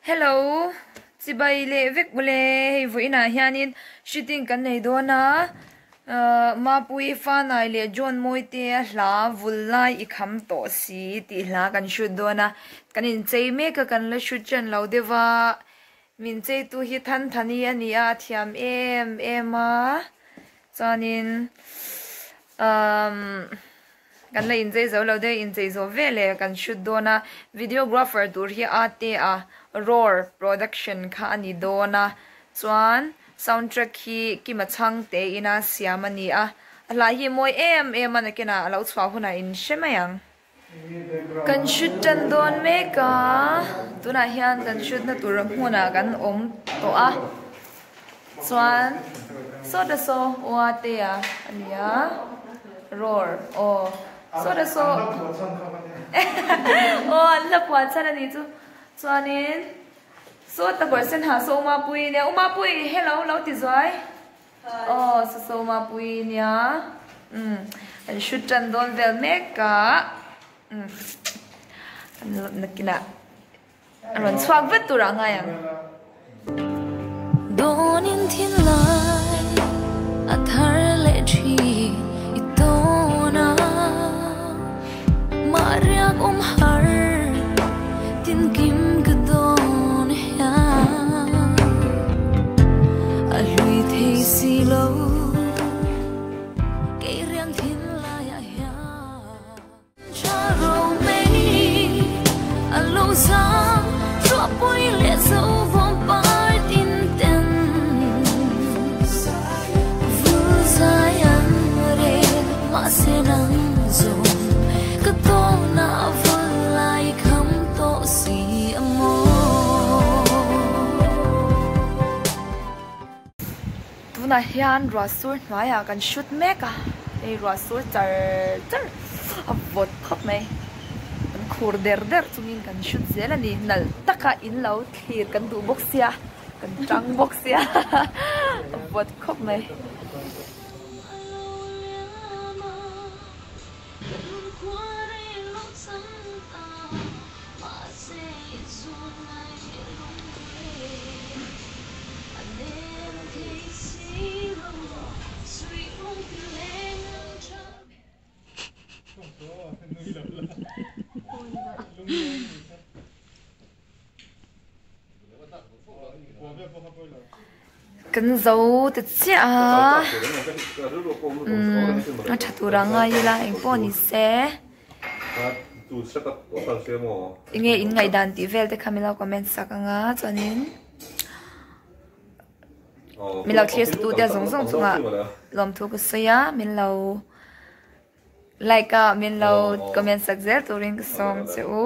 Hello chibai leh vek ule hei vawiinah hianin shooting kan nei dawn a ahh Mapuii Fanai leh John Mawite a hla vul lai i kham tawh si tih hla kan shoot dawn a kan inchei mek a kan la shoot ṭan lo deuh a min cheitu hi Thanthani a ni a a thiam em em a chuanin umm. Kan la inchei zo lo deuh, inchei zawh veleh kan shoot dawn a, videographer tur hi a te a, Roar production kha a ni dawn a, chuan sound track hi Kima Chhangte ina siam a ni a, a hla hi mawi em em a nakinah a lo chhuah hunah in hre mai ang. Kan shoot tan dawn mek a, tunah hian kan shoot na tur hmunah kan awm tawh a, Chuan sawta saw ua te a a ni a roar aw sawta saw aw an la puan chhan a nih chu chuanin sawta kawr sen ha saw Umapui nia Umapui hello lo ti zuai aw saw saw Umapui nia umm an shoot tan dawn vel mek a umm an nakinah. A rawn chhuak vet tur ah ngai ang. Dawnin thinlai a thar leh thin i tawn a, mah riak awm har tin kim ka dawn hian a hlui thei si lo kei riang thinlai ah hian. Tunah hian ruah sur hnuaiah kan shoot mek a hei ruah sur char char a vawt khawp mai kan khur der der chungin kan shoot zel a ni nalh taka in lo thlir kan duh bawk sia kan tang bawk sia a vawt khawp mai. Kan zo ta chiah a umm a tha tur ang a ila engpawh ni se. Enge in ngaihdan tih vel te kha min lo comment sak anga chuanin min lo thlir sa tute zawng zawng chungah lawmthu ka sawi a min lo like a min lo comment sak zel turin ka sawm che u.